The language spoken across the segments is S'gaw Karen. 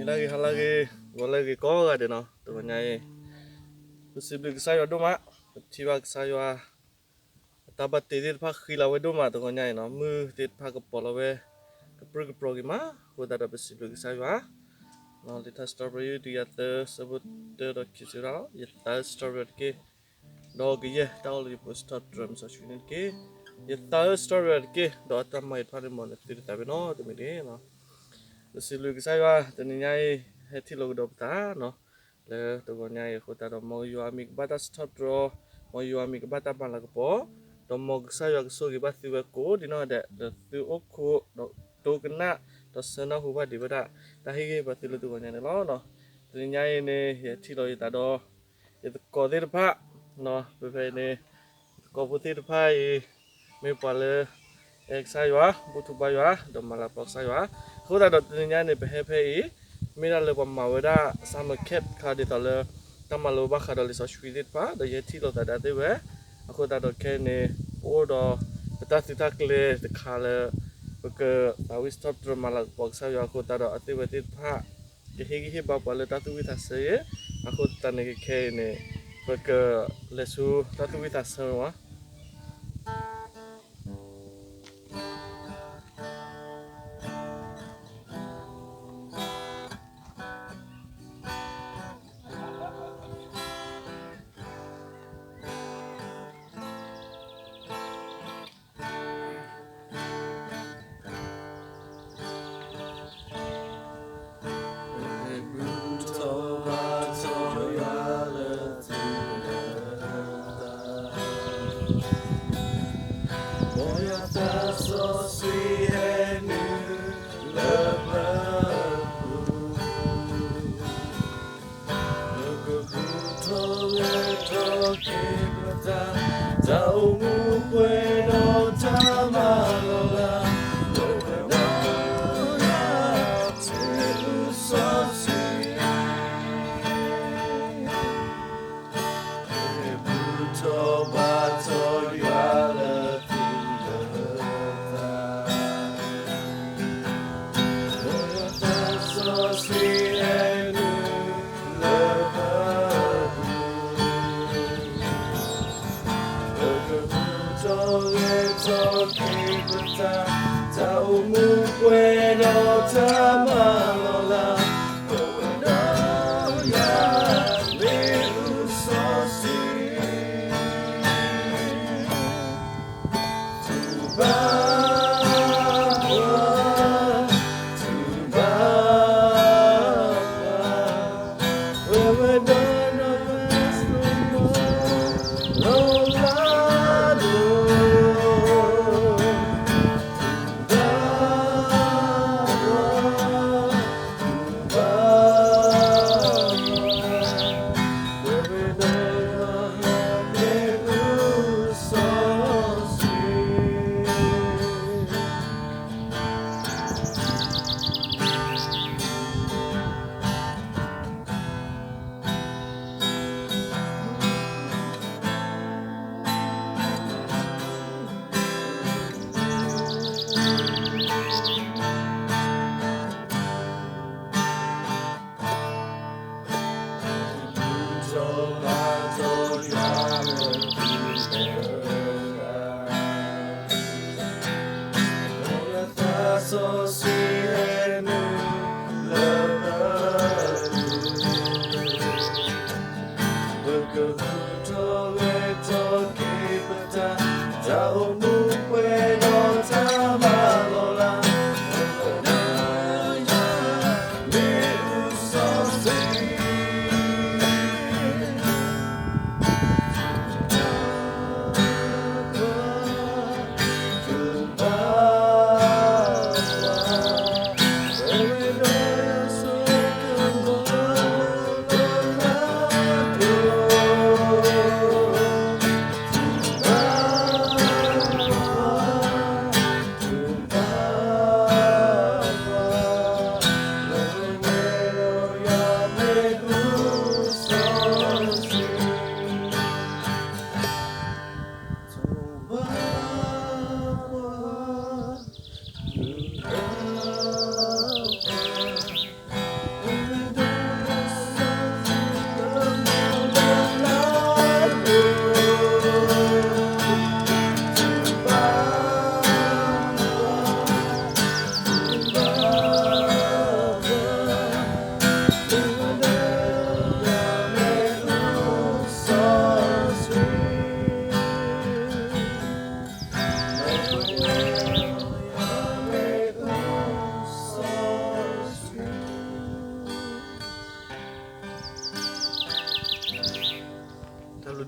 ဂ့ၤလၢဂ့ၤ ဟါလၢဂ့ၤ ဂီၤလၢဂ့ၤကိးဂၤဒဲးနီၤ, တဂီၤညါအံၤ ပစံးဘျုးကစၢ်ယွၤဒိၣ်မး, ပထံၣ်ဘၣ်ကစၢ်ယွၤ အတၢ်ဘၣ်တ့သ့ၣ်တဖၣ်ဃံလၤဝဲဒိၣ်မး တဂီၤညါအံၤနီၤ, မုၢ်သ့ၣ်တဖၣ်ကပီၤလီၤဝဲ ကပြုၢ်ကပြီၤဂ့ၤမး, အဃိသတးဒီးပစံးဘျုးကစၢ်ယွၤ လံာ်ထါစံးထီၣ်ပတြၢၤ ယုၢ်တယၤသၢ ဆၢဖိတၢဒီးခံစံးဝဲဒၣ်လီၤ, ယသးဧၢစံးထီၣ်ပတြၢၤတက့ၢ်, ဒီးကယဲၢ်တၢ်အိၣ်လၢယပူၤစံးထီၣ်ပတြၢၤမုၢ်စီဆှံန့ၣ်တက့ၢ်, ယသးဧၢစံးထီၣ်ပတြၢၤတက့ၢ်, ဒီးအတၢ်မၤအံၤတဖၣ်န့ၣ်မ်နသုတသးပ့ၤနီၣ်တမံၤတဂ့ၤနီၤ, ပစံးဘျုးကစၢ်ယွၤ တနံၤညါအံၤ ဟဲထံၣ်လိာ်ကဒီးပသးနီၤ, လၢတဂီၤညါအံၤအဃိသတးဒီး မ်ယွၤအမံၤကဘၣ်တၢ်စံးထီၣ်ပတြၢၤ, မ်ယွၤအမံၤကဘၣ်တၢ်မၤလၤကပီၤ, ဒီးမ်ကစၢ်ယွၤကဆိၣ်ဂ့ၤဘၣ်သုဝဲကိးဒ်နီၢ်ဂၤဒဲး ဒီးသုအိၣ်ခိး ဒီးတိကနၣ် ဒီးဆၢနၢ်ဟူဘၣ်ဒံးဝဲဒၣ် တၢ်ဟ့ၣ်ဂံၢ်ဘါသုလၢတဂီၤညါန့ၣ်လီၤ. တနံၤညါအံၤန့ၣ် ယထံၣ်လိာ်ယသးဒီး ယသကိးသ့ၣ်တဖၣ်, ဖဲဖဲအံၤန့ၣ် ယသကိးဖိသ့ၣ်တဖၣ်အံၤ မ့ၢ်ပှၤလၢ အဲၣ်ကစၢ်ယွၤ, ဘူၣ်ထီၣ်ဘါယွၤ, ဒီးမၤလၤကပီၤကစၢ်ယွၤ, အဃိသတးဒီးတနံၤညါန့ၣ် ပဟဲဖဲအံၤ မ့ၢ်ဒၣ်လၢပှၤမၤဝဲဒၣ် summer camp တခါဒ်သိးလၢ တၢ်မၤလိဘၣ်ဃးဒီးလံာ်စီဆှံသ့ၣ်တဖၣ် ဒီးယဟဲထံၣ်လိာ်သးဒီးသ့ၣ်ဝဲ, အဃိသတးဒီးခဲအံၤန့ၣ် ပအိၣ်ဒီးပတၢ်စုတၢ်ကျဲၤတခါလၢ ပကသးဝံၣ်စံးထီၣ်ပတြၢၤမၤလၤကပီၤကစၢ်ယွၤအဃိသတးဒီးအသ့ၣ်ဝဲသ့ၣ်တဖၣ် ကဟ့ၣ်ဂံၢ်ဟ့ၣ်ဘါပှၤလၢတၢ်သူၣ်ဝံၣ်သးဆၢအံၤ, အဃိသတးန့ၣ်ခဲအံၤန့ၣ် ပကလဲၤဆူတၢ်သူၣ်ဝံၣ်သးဆၢဝဲ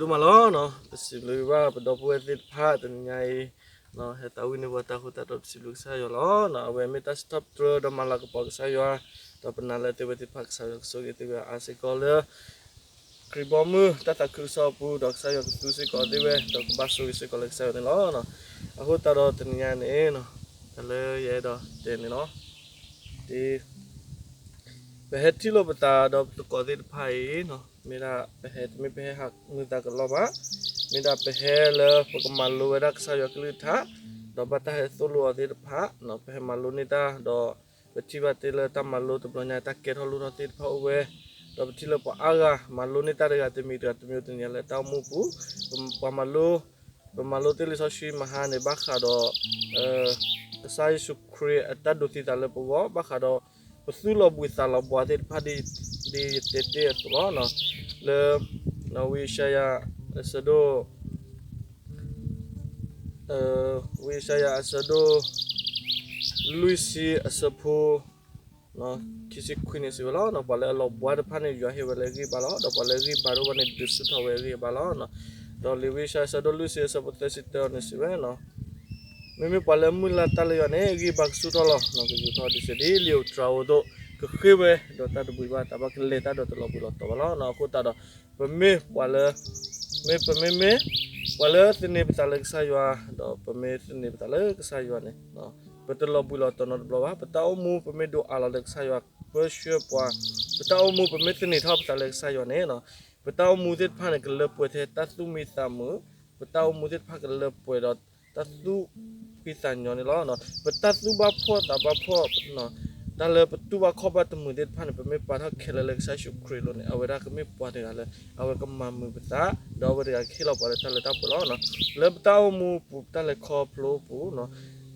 ဒိၣ်မးလီၤ. ပစံးဘျုးဘၣ်ပဒီပုၢ်ဝဲၢ်သ့ၣ်တဖၣ်တနံၤညါအံၤ, ဟဲသးဝံၣ်န့ၢ်ပှၤတၢ်ဃူတၢ်ဖိး ပစံးဘျုးကစၢ်ယွၤလီၤ. အဝဲမ့ၢ်တၢ်စံးထီၣ်ပတြၢၤဒီးမၤလၤကပီၤကစၢ်ယွၤ, ဒီးပနာ်လၢအသ့ဝဲသ့ၣ်တဖၣ်ကစၢ်ယွၤကဆိၣ်ဂ့ၤသ့ဝဲအါစ့ၢ်ကီးလၢ ခရံာ်ဘီမုၢ်တၢ်သးခုကစီၣ်အပူၤ, ဒီးကစၢ်ယွၤကသူစ့ၢ်ကီးသ့ဝဲ, ဒီးကဘၣ်ဆိၣ်ဂ့ၤစ့ၢ်ကီးလၢကစၢ်ယွၤန့ၣ်လီၤ. အဃိသတးဒီးတနံၤညါန့ၣ်, တၢ်လၢယအဲၣ်ဒိးတဲန့ၣ်လီၤ. ပဟဲထံၣ်လိာ်ပသးဒီးပသကိးသ့ၣ်တဖၣ်အံၤ, မ့ၢ်ဒၣ်ပဟဲ တမ့ၢ်ပဟဲဟးမုာ်သးကလီဘၣ်, မ့ၢ်ဒၣ်ပဟဲလၢပကမၤလိဝဲဒၣ်ကစၢ်ယွၤကလုၢ်ကထါ, ဒီးဘၣ်တၢ်ဟဲသိၣ်လိအီၤသ့ၣ်တဖၣ်, ပဟဲမၤလိန့ၢ်တၢ်ဒီး ပထံၣ်ဘၣ်တ့ၢ်လၢတၢ်မၤလိတဘျီညါ တၢ်ကဲထီၣ်လိၣ်ထီၣ်သ့ၣ်တဖၣ်အိၣ်ဝဲ, ဒီးပထံၣ်လၢပှၤအါဂၤမၤလိန့ၢ်တၢ်တဂၤတမံၤတဂၤတမံၤတနံၤလၢတၢ်အိၣ်မူပူၤ, ပှၤမၤလိ, ပမၤလိတ့ၢ်လံာ်စီဆှံမဟါန့ၣ် ဘၣ်ဃးဒီး ကစၢ်ယ့ၣ်ၡူးခရံာ်အတၢ်ဒိးသံသးလၢပဂီၢ်, ဘၣ်ဃးဒီး ပသူၣ်လီၤဘှံးသးလီၤဘှါသ့ၣ်တဖၣ် ဒ်ယတဲတ့ၢ်အသိးလီၤ. လၢ ဝံယၡါယၤ အဆၢဒိၣ် ဝံယၡါယၤအဆၢဒိၣ် လွံၢ်ဆံအဆၢဖိ ခံဆံခွံန့ၣ်စံးဝဲလီၤ. ပှၤလၢအလီၤဘှါတဖၣ်န့ၣ် ယွၤဟ့ၣ်ဝဲလၢအဂံၢ်ဘါလီၤ. ဒီးပှၤလၢအဂံၢ်ဘါတအိၣ်ဘၣ်န့ၣ် ဒုးဆူၣ်ထီၣ်ဝဲအဂံၢ်အဘါလီၤ. ဒီးလံာ်ဝံယၡါယၤအဆၢဒိၣ်လွံၢ်ဆံအဆၢဖိသၢဆံတၢန့ၣ်စံးဝဲ မ့မ့ၢ်ပှၤလၢအမုၢ်လၢ်တၢ်လၢယွၤန့ၣ် အဂံၢ်ဘါကဆူၣ်ထီၣ်လီၤ. ကယူၤထီၣ်ဒံးစဲးဒ်လံာ်ဧိၤတြၤဧိၤအသိး, ကဃ့ၢ်ဝဲဒီးတၢ်တဘှံးဘၣ်တၢ်ဘၣ်, ကလဲၤတၢ်ဒီးတလီၤဘှံးလီၤတီၤဘၣ်လီၤ. အဃိသတးဒီး ပမ့ၢ်ပှၤလၢ မ့ၢ်ပမ့မ့ၢ် ပှၤလၢသန့ၤပသးလၢကစၢ်ယွၤ, ဒီးပမ့ၢ်သန့ၤပသးလၢကစၢ်ယွၤန့ၣ် ပတလီၤဘှံးလီၤတီၤနီတဘျီဘၣ်. ပတၢ်အိၣ်မူပမ့ၢ်ဒိးအးလီၤလၢကစၢ်ယွၤ ပၢဆှၢပှၤ, ပတၢ်အိၣ်မူပမ့ၢ်သန့ၤထီၣ်ပသးလၢကစၢ်ယွၤန့ၣ် ပတၢ်အိၣ်မူသ့ၣ်တဖၣ်န့ၣ် ကလၢပှဲၤထဲတၢ်သူၣ်မံသးမုာ်, ပတၢ်အိၣ်မူသ့ၣ်တဖၣ်ကလၢပှဲၤဒီးတၢ်သူၣ်ဖှံသးညီန့ၣ်လီၤ. ပတၢ်သူၣ်ဘၣ်ဖှီၣ်သးဘၣ်ဖှီၣ်, တၢ်လၢပတူၢ်ဘၣ်ခီၣ်ဘၣ်တမုာ်သ့ၣ်တဖၣ်န့ၣ် ပမ့ၢ်ပာ်ထီၣ်ခဲလၢာ်လၢကစၢ်ယ့ၣ်ၡူးခရံာ်အလိၤန့ၣ် အဝဲဒၣ်ကမ့ၢ်ပှၤတဂၤလၢ အဝဲကမၤမုာ်ပသး, ဒီးအဝဲတဂၤကဟ့ၣ်လီၤပှၤလၢတၢ်လၢတၢ်ပှဲၤလီၤ. လၢပတၢ်အိၣ်မူပူၤ ပတၢ်လဲၤခီဖျိပူၤ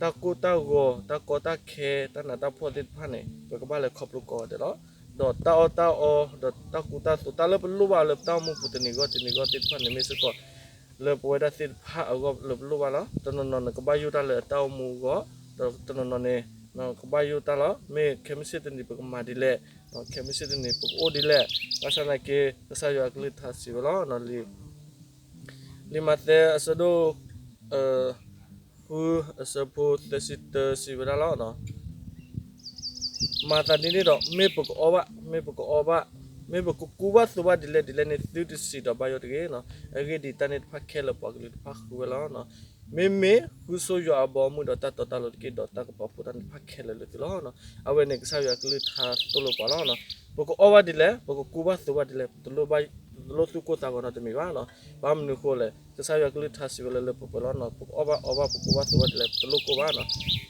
တၢ်ကိၢ်တၢ်ဂီၤ တၢ်ကီတၢ်ခဲ တၢ်နးတၢ်ဖှီၣ်သ့ၣ်တဖၣ်န့ၣ် ပကဘၣ်လဲၤခီဖျိကိးဂၤဒဲးလီၤ. ဒီးတၢ်အီၣ်တၢ်အီ ဒီးတၢ်ကူတၢ်သိး တၢ်လၢပလိၣ်ဘၣ်လၢပတၢ်အိၣ်မူပူၤတနံၤဂီၢ်တနံၤဂီၢ်သ့ၣ်တဖၣ်န့ၣ် မ့ၢ်စ့ၢ်ကီး လၢပဝဲဒၣ်သ့ၣ်တဖၣ်အဂီၢ်လၢပလိၣ်ဘၣ်လီၤ. တနီၤနီၤန့ၣ်ကဘၣ်ယိၣ်တၢ်လၢအတၢ်အိၣ်မူအဂီၢ်, ဒီးတနီၤနီၤန့ၣ် ကဘၣ်ယိၣ်တၢ်လီၤ. မ့ၢ်ခဲမုၢ်ဆ့ၣ်တနံၤပကမၤဒ်လဲၣ်, ခဲမုၢ်ဆ့ၣ်တနံၤပကအိၣ်ဒ်လဲၣ်, ဘၣ်ဆၣ်သနာ်က့ ကစၢ်ယွၤအကလုၢ်ကထါစံးဝဲလီၤ. လံာ်မးသဲအဆၢဒိၣ် ဃုအဆၢဖိသၢဆံတၢစံးဝဲဒၣ်လီၤ. မၤသးဒ်န့ၣ်ဒီး မ့ၢ်ပကအီၣ်ဘၣ်, မ့ၢ်ပကအီၣ်ဘၣ်, မ့ၢ်ပကကူဘၣ်သိးဘၣ်ဒ်လဲၣ်ဒ်လဲၣ်န့ၣ် သုတစံးဒီးဘၣ်ယိၣ်တဂ့ၤ. အဂ့ၢ်ဒ်အံၤ တၢ်န့ၣ်တဖၣ်ခဲလၢာ်ပှၤကလုာ်တဖၣ်ဃုဝဲလီၤ. မ့မ့ၢ်ဃုဆိယွၤအဘီအမုၢ်ဒီးတၢ်တီတၢ်လိၤတက့ၢ်, ဒီးတၢ်ကပာ်ဖှိၣ်တၢ်န့ၣ်တဖၣ်ခဲလၢာ်လၢသုလီၤ. အဝဲန့ၣ်ကစၢ်ယွၤကလုၢ်ကထါသိၣ်လိပှၤလီၤ. ပကအီၣ်ဘၣ်ဒ်လဲၣ်, ပကကူဘၣ်သိးဘၣ်ဒ်လဲၣ်, ပတလိၣ်ဘၣ်, ပတလိၣ်သူၣ်ကိၢ်သးဂီၤနီတမံၤဘၣ်. ဘၣ်မနုၤအဃိလဲၣ်, ကစၢ်ယွၤကလုၢ်ကထါစံးဝဲလၢလၢပှဲၤပှဲၤလီၤ. ပကအီၣ်ဘၣ်အီဘၣ် ပကူဘၣ်သိးဘၣ်ဒ်လဲၣ် ပတလိၣ်ကိၢ်ဘၣ်.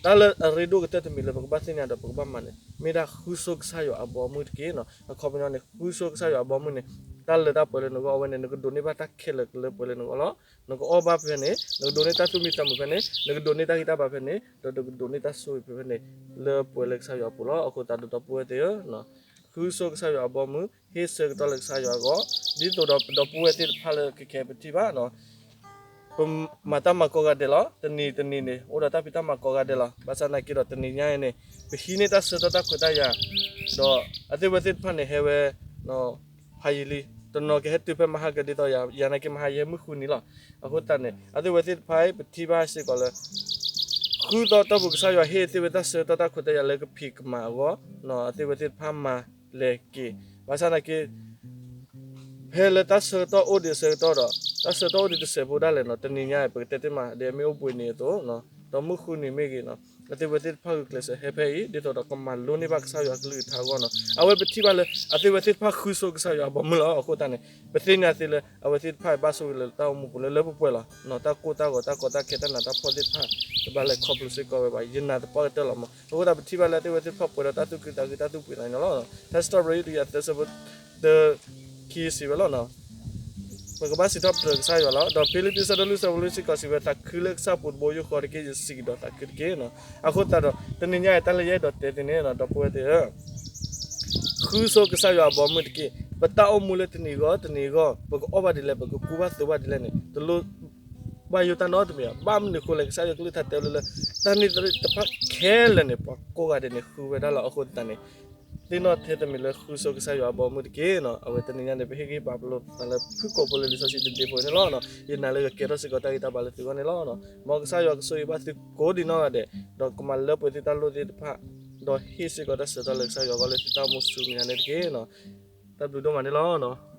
တၢ်လၢအရ့ဒိၣ်ကတၢၢ်တမံၤလၢပကဘၣ်သ့ၣ်ညါဒီးပကဘၣ်မၤန့ၣ် မ့ၢ်ဒၣ်ဃုဆိကစၢ်ယွၤအဘီအမုၢ်တက့ၢ်.အခီပညီန့ၣ် ဃုဆိကစၢ်ယွၤအဘီအမုၢ်န့ၣ် တၢ်လၢတၢ်ပှဲၤလၢနဂီၢ် အဝဲန့ၣ် နကဒိးန့ၢ်ဘၣ်တၢ်ခဲလၢာ်လၢပှဲၤလၢနဂီၢ်လီၤ. နကအီၣ်ဘၣ်ဖဲန့ၣ် နကဒိးန့ၢ်တၢ်သူၣ်မံသးမုာ်ဖဲန့ၣ် နကဒိးန့ၢ်တၢ်ဂံၢ်တၢ်ဘါဖဲန့ၣ် ဒီးနကဒိးန့ၢ်တၢ်ဆိၣ်ဂ့ၤဖဲန့ၣ် လၢပှဲၤလၢကစၢ်ယွၤအပူၤလီၤ. အဃိသတးဒီး ဒီပုၢ်ဝဲၢ်သ့ၣ်ဧၢ, ဃုဆိကစၢ်ယွၤအဘီအမုၢ်, ဟ့ၣ်ဆၢကတီၢ်လၢကစၢ်ယွၤအဂီၢ်, ဒ်သိးဒီးပဒီပုၢ်ဝဲၢ်သ့ၣ်တဖၣ်လၢကခဲပထံၣ်ဘၣ် ပမၤတၢ်မၤကိးဂၤဒဲးလီၤ. တနံၤတနံၤန့ၣ် အိၣ်ဒီးတၢ်ဖံးတၢ်မၤကိးဂၤဒဲးလီၤ. ဘၣ်ဆၣ်သနာ်က့ဒီးတနံၤညါအံၤန့ၣ် ပဟံးန့ၢ်တၢ်ဆၢကတီၢ်တၢ်ခွဲးတၢ်ယာ်, ဒီးအသ့ၣ်ဝဲသ့ၣ်တဖၣ်န့ၣ် ဟဲဝဲ ဖးယံာ်လံ. တနီၤကဟဲတုၤဖဲမဟါကဒ်သိးယၤနာ်က့ မဟါယဟဲမုၢ်ဃုနံၤလီၤ. အဃိသတးန့ၣ် အသ့ၣ်ဝဲသ့ၣ်တဖၣ်အံၤ ပထံၣ်ဘၣ်စ့ၢ်ကီးလၢ ဃုသီတီၢ်ပူၤ ကစၢ်ယွၤဟ့ၣ်အသ့ၣ်ဝဲတၢ်ဆၢကတီၢ်တၢ်ခွဲးတၢ်ယာ်လၢကဖံးကမၤအဂီၢ်, အသ့ၣ်ဝဲသ့ၣ်တဖၣ်မၤလဲၤက့ၤ. ဘၣ်ဆၣ်သနာ်က့ ဖဲလၢတၢ်ဆၢကတီၢ်အိၣ်ဒံးအဆၢကတီၢ်ဒီး တၢ်ဆၢကတီၢ်အိၣ်ဒံးတစဲးဖိဒၣ်လဲာ်နီၤ, တနံၤညါအံၤ ပကတဲတ့ၢ်မး ဒ်အမ့ၢ်အိၣ်ဘှံးနံၤအသိး, ဒီးမုၢ်ဃုနံၤမ့ၢ်ဂ့ၤနီၤ, အသ့ၣ်ဝဲသ့ၣ်တဖၣ်ဂုာ်ကျဲးစၢးဟဲဖဲအံၤ ဒ်သိးဒီးကမၤလိန့ၢ်ဘၣ်ကစၢ်ယွၤအကလုၢ်ကထါအဂီၢ်နီၤ. အဝဲပထံၣ်ဘၣ်လၢ အသ့ၣ်ဝဲသ့ၣ်တဖၣ်ဃုဆိကစၢ်ယွၤအဘီအမုၢ်လီၤ. အဃိသတးန့ၣ် ပသ့ၣ်ညါသ့လၢ အဝဲသ့ၣ်တဖၣ်ဘၣ်ဆိၣ်ဂ့ၤလၢတၢ်အိၣ်မူပူၤလၢလၢပှဲၤပှဲၤလီၤ. တၢ်ကိၢ်တၢ်ဂီၤ တၢ်ကီတၢ်ခဲ တၢ်နးတၢ်ဖှီၣ်သ့ၣ်တဖၣ် တဘၣ်လဲၤခီဖျိစ့ၢ်ကီးဝဲဘၣ်, ယနာ်သပှၢ်ကတၢၢ်လီၤမး. အဃိသတး ပထံၣ်ဘၣ်လၢအသ့ၣ်ဝဲသ့ၣ်တဖၣ်ပှဲၤဒီးတၢ်သူၣ်ခုသးခု တၢ်သူၣ်ဖှံသးညီလီၤ. တၢ်စံးထီၣ်ပတြၢၤ ယုၢ်တယၤသၢဆၢဖိ တၢ ခံစံးဝဲလီၤ. ပကဘၣ်စံးထီၣ်ပတြၢၤကစၢ်ယွၤလီၤ. ဒီးဖံလံးပံး ဆၢဒိၣ်လွံၢ် ဆၢဖိလွံၢ်စ့ၢ်ကီးစံးဝဲ သးခုလၢကစၢ်ပူၤတဘိယူၢ်ဃီတက့ၢ်, ယစံးကဒီးသးခုတက့ၢ်. အဃိသတးဒီး တနံၤညါအံၤ တၢ်လၢယအဲၣ်ဒိးတဲသ့န့ၣ် ဒီပုၢ်ဝဲၢ်သ့ၣ်ဧၢ, ဃုဆိကစၢ်ယွၤအဘီအမုၢ်တက့ၢ်. ပတၢ်အိၣ်မူလၢတနံၤဂီၢ်တနံၤဂီၢ် ပကအီၣ်ဘၣ်ဒ်လဲၣ် ပကကူဘၣ်သိးဘၣ်ဒ်လဲၣ်န့ၣ် တလိၣ်ဘၣ်ယိၣ်တၢ်နီတမံၤဘၣ်. ဘၣ်မနုၤအဃိလဲၣ်, ကစၢ်ယွၤကလုၢ်ကထါတဲဝဲလၢ တၢ်န့ၣ်သ့ၣ်တဖၣ်ခဲလၢာ်န့ၣ် ပှၤကိးဂၤဒဲးန့ၣ် ဃုဝဲဒၣ်လီၤ. အဃိသတးန့ၣ် သ့ၣ်နီၣ်ထဲတမံၤလၢဃုဆိကစၢ်ယွၤအဘီအမုၢ်တက့ၢ်နီၤ. အဝဲတနံၤညါန့ၣ် ပဟ့ၣ်ဂံၢ်ဟ့ၣ်ဘါပလီၢ်သးလၢဖုၣ်ကိာ်ဖိလၢလံာ်စီဆှံတဒ့ဖိန့ၣ်လီၤ. ယနာ်လၢကကဲထီၣ်စ့ၢ်ကီးတၢ်ဂံၢ်တၢ်ဘါလၢသုဂီၢ်န့ၣ်လီၤ. မ်ကစၢ်ယွၤကဆိၣ်ဂ့ၤဘၣ်သုကိးဒံးနီၢ်ဂၤဒဲး, ဒီးကမၤလၢပှဲၤသုတၢ်လိၣ်သ့ၣ်တဖၣ်, ဒီးဟ့ၣ်စ့ၢ်ကီးတၢ်ဆၢကတီၢ်လၢကစၢ်ယွၤအဂီၢ်လၢသုတၢ်အိၣ်မူဆူမဲာ်ညါန့ၣ်တက့ၢ်နီၤ. တၢ်ဘျုးဒိၣ်မးန့ၣ်လီၤ.